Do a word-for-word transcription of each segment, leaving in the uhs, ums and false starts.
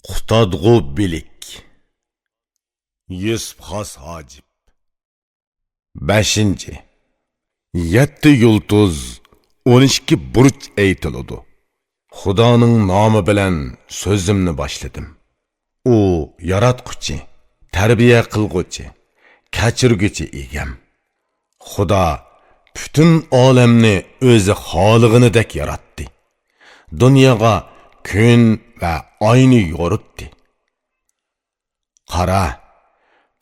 قۇتادغۇ بىلىك. يۈسۈپ خاس ھاجىپ. بەشىنچى. يەتتە يۇلتۇز، ئون ئىككى بۇرج ئېيتىلىدۇ. خۇدانىڭ نامى بىلەن سۆزۈمنى باشلىدىم. ئۇ ياراتقۇچى، تەربىيە قىلغۇچى، كەچۈرگۈچى ئىگەم. خۇدا پۈتۈن ئالەمنى ئۆزى خالىغىنىدەك ياراتتى. دۇنياغا كۈن ۋە ئاينى يورۇتتى. قارا،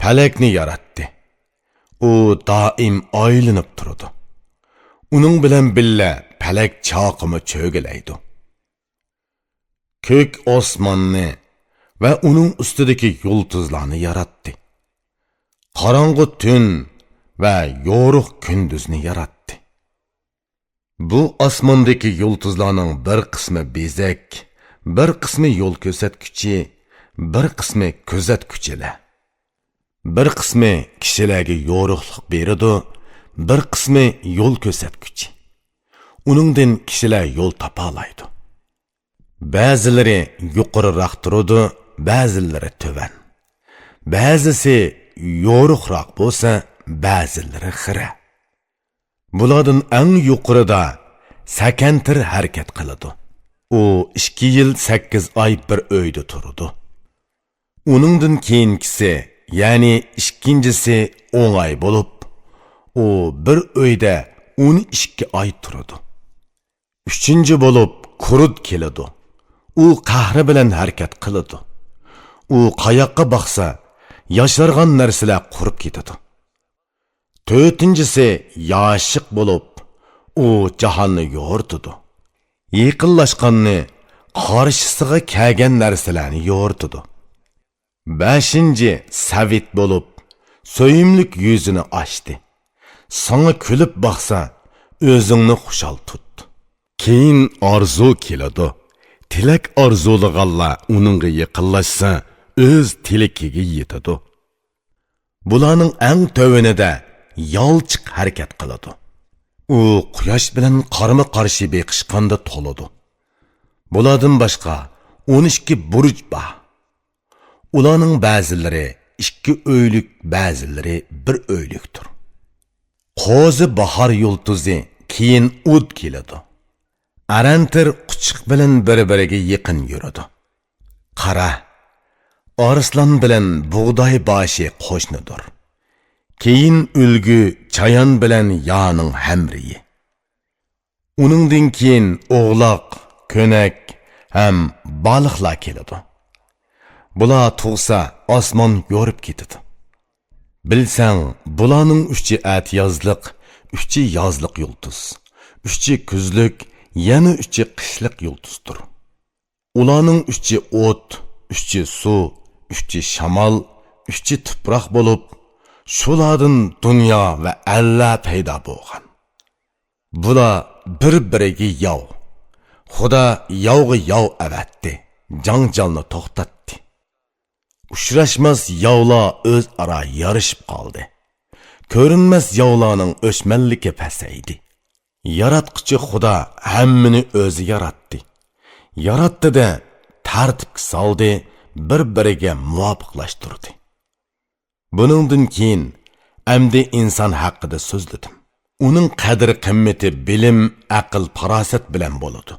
پەلەكنى ياراتتى. ئۇ دائىم ئايلىنىپ تۇرىدۇ. ئۇنىڭ بىلەن بىللە پەلەك چاقىمۇ چۆگىلەيدۇ. كۆك ئاسماننى ۋە ئۇنىڭ ئۈستىدىكى يۇلتۇزلارنى ياراتتى. قاراڭغۇ تۈن ۋە يورۇق كۈندۈزنى ياراتتى. بۇ ئاسماندىكى يۇلتۇزلارنىڭ بىر قىسمى بېزەك، بىر قىسمى يول كۆرسەتكۈچى، بىر قىسمى كۆزەتكۈچىلەر. بىر قىسمى كىشىلەرگە يورۇقلۇق بېرىدۇ، بىر قىسمى يول كۆرسەتكۈچى. ئۇنىڭدىن كىشىلەر يول تاپالايدۇ. بەزىلىرى يۇقىرىراق تۇرىدۇ، بەزىلىرى تۆۋەن. بەزىسى يورۇقراق بولسا، بەزىلىرى خىرە. بۇلاردىن ئەڭ يۇقىرىدا سەكەنتىر ھەرىكەت قىلىدۇ. ئۇ ئىككى يىل سەككىز ئاي بىر ئۆيدە تۇرىدۇ. ئۇنىڭدىن كېيىنكىسى، يەنى ئىككىنچىسى ئوڭاي بولۇپ، ئۇ بىر ئۆيدە ئون ئىككى ئاي تۇرىدۇ. ئۈچىنچى بولۇپ كۇرد كېلىدۇ. ئۇ قەھرى بىلەن ھەرىكەت قىلىدۇ. ئۇ قاياققا باقسا، ياشارغان نەرسىلەر قۇرۇپ كېتىدۇ. تۆتىنچىسى ياشىق بولۇپ، ئۇ جاھاننى يورۇتىدۇ. يېقىنلاشقاننى، قارشىسىغا كەلگەن نەرسىلەرنى يورۇتىدۇ. بەشىنچى سەۋىت بولۇپ، سۆيۈملۈك يۈزىنى ئاچتى. ساڭا كۈلۈپ باقسا، ئۆزۈڭنى خۇشال تۇت. كېيىن ئارزۇ كېلىدۇ. تىلەك ئارزۇلىغانلار ئۇنىڭغا يېقىنلاشسا، ئۆز تىلىكىگە يېتىدۇ. بۇلارنىڭ ئەڭ تۆۋىنىدە يالچۇق ھەرىكەت قىلىدۇ. ئۇ قۇياش بىلەن قارمۇ-قارشى بېقىشقاندا تولىدۇ. بۇلاردىن باشقا ئون ئىككى بۇرج بار. ئۇلارنىڭ بەزىلىرى ئىككى ئۆيلۈك، بەزىلىرى بىر ئۆيلۈكتۇر. قوزى باھار يۇلتۇزى، كېيىن ئۇد كېلىدۇ. ئەرەنتىر قۇچىقى بىلەن بىر-بىرىگە يېقىن يۈرىدۇ. قارا، ئارسلان بىلەن بۇغداي باشى قوشنىدۇر. كېيىن ئۈلگە، چايان بىلەن يارنىڭ ھەمرىيى. ئۇنىڭدىن كېيىن ئوغلاق، كۆنەك ھەم بالىقلار كېلىدۇ. بۇلار تۇغسا، ئاسمان يورۇپ كېتىدۇ. بىلسەڭ، بۇلارنىڭ ئۈچى ئەتىيازلىق، ئۈچى يازلىق يۇلتۇز، ئۈچى كۈزلۈك، يەنە ئۈچى قىشلىق يۇلتۇزدۇر. ئۇلارنىڭ ئۈچى ئوت، ئۈچى سۇ، ئۈچى شامال، ئۈچى تۇپراق بولۇپ، شۇلاردىن دۇنيا ۋە ئەللەر پەيدا بولغان. بۇلار بىر-بىرىگە ياۋ. خۇدا ياۋغا ياۋ ئەۋەتتى، جاڭجالنى توختاتتى. ئۇچراشماس ياۋلار ئۆزئارا يارىشىپ قالدى. كۆرۈنمەس ياۋلارنىڭ ئۆچمەنلىكى پەسەيدى. ياراتقۇچى خۇدا ھەممىنى ئۆزى ياراتتى. ياراتتى-دە، تەرتىپكە سالدى، بىر-بىرىگە مۇۋاپىقلاشتۇردى. بۇنىڭدىن كېيىن ئەمدى ئىنسان ھەققىدە سۆزلىدىم. ئۇنىڭ قەدىر-قىممىتى بىلىم، ئەقىل-پاراسەت بىلەن بولىدۇ.